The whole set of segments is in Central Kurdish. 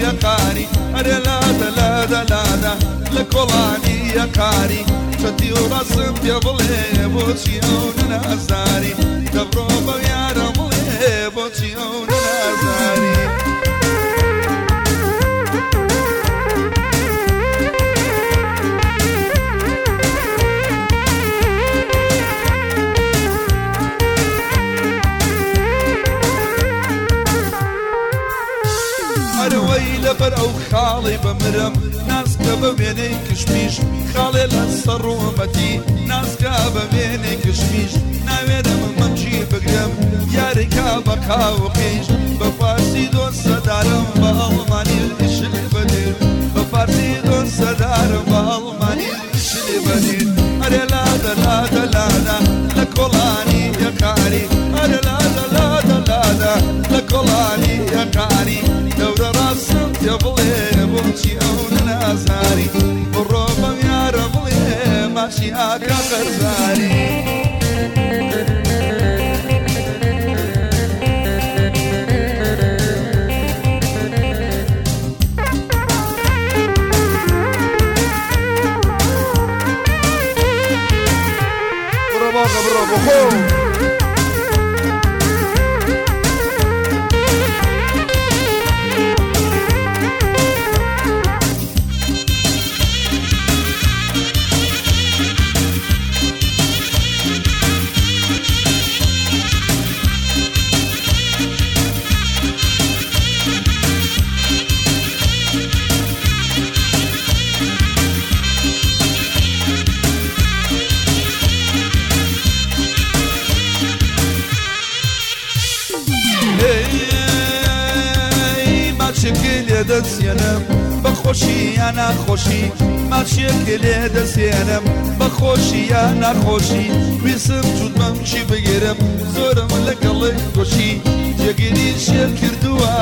یەقاری، ئەرێ لادە لادە لادە لە کۆڵانی یەقاری، چەتی و ڕاستم پێ بڵێ بۆچی ئەو نەنازاری، دەبڕۆ بەو یارە بڵێ بۆچی ئەو نەنازاری. ئەرەوەی لەبەر ئەو خاڵی بمرم، ناسکە بە وێنەی کشمیش، خاڵێ لە سەڕومەتی، ناسکە بە وێنەی کشمیش، ناوێرم مەمچی بگرم، یاریکا بە قاوقیش، بە فارسی دۆستەدارم بە ئەڵمانی ئیشل بەدیر، بە فارسی دۆستەدارم بە ئەڵمانی ئیشل بەدیر. ئەرێ لادە لادە لادە لە کۆڵانی یەقاری، ئەرێ لادە لادە لادە لە کۆڵانی یەقاری، دەورە ڕاستم پێ بڵێ بۆچی ئەو نەنازاری، بڕۆ بەم یارە بڵێ ماچی ئاکا قەرزاری. بڕۆ باقە بڕۆ بخۆ. ماچێکی لێ دەچێنم بە خۆشی یا ناخۆشی، ماچێکی لێ دەسێنم بە خۆشی یا ناخۆشی، ویسم جووتمەم چی بگرم زۆرم لەگەڵی خۆشی، جێگیری شێر کردووە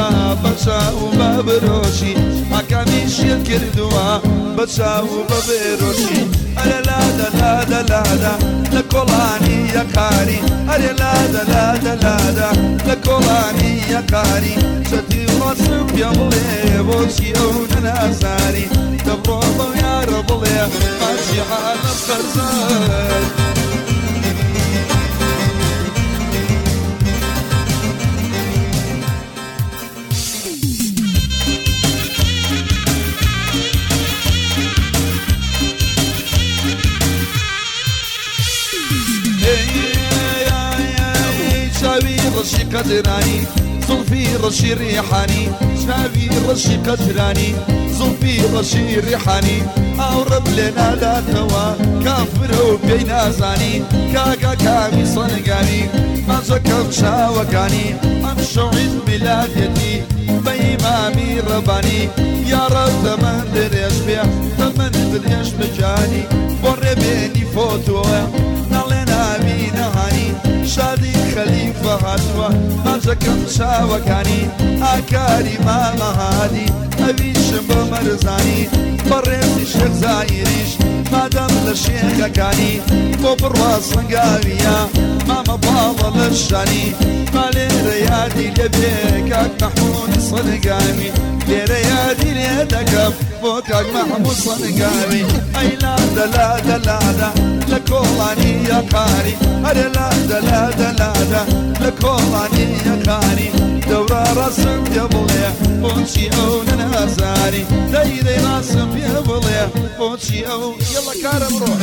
بە چاو بە بەرۆشی، ئاکامی شێر کردووە بە چاو بە بێرۆشی. ئەرێ لادە لادە لادا لە کۆڵانی یەقاری، ئەرێ لادە لادە لادا لە کۆڵانی یەقاری، چەتی ڕاستم پێ بڵێ بۆچی ئەو نەنازاری، دەبڕۆ بەو یارە بڵێ ماچی عالەم قەرزار. چاوی ڕەشی قەدرانی، زوڵفی ڕەشی ڕیحانی، چاوی ڕەشی قەدرانی، زوڵفی ڕەشی ڕیحانی، ئاوڕم لێ ناداتەوە کافرە و پێی نازانی، کاکا کامی سەنگانی، ماچەکەم چاوەکانی، ئەم شەو عید میلادیەتی بە ئیمامی ڕەبانی، یاڕەب تەمەن درێژ بێ تەمەن درێژ بجانی، بۆ ڕێبێنی فۆتۆیە ناڵێ ناوی نەهانی، شادی خەلیفە هاتووە ماچەکەم چاوەکانی، ئاکاری مامەهادی ئەویشم بە مەرزانی، بەڕێزی شێخ زایریش مادەم لە شێخەکانی، بۆ بڕوا سەنگاویە مامە باڵە لە شانی، ما لێرە یادی لێبێ کاک مەحموود سەنگاوی، لێرە یادی لێ دەکەم بۆ کاک مەحموود سەنگاوی. ئەی لادە لادە لادا لە کۆڵانی یەقاری، ئەرێ لادە لادە لادا لە کۆڵانی یەقاری، دەورە ڕاستم پێ بڵێ بۆچی ئەو نەنازاری، دەی دەی ڕاستم پێ بڵێ بۆچی ئەو یەڵە کارە بڕۆ.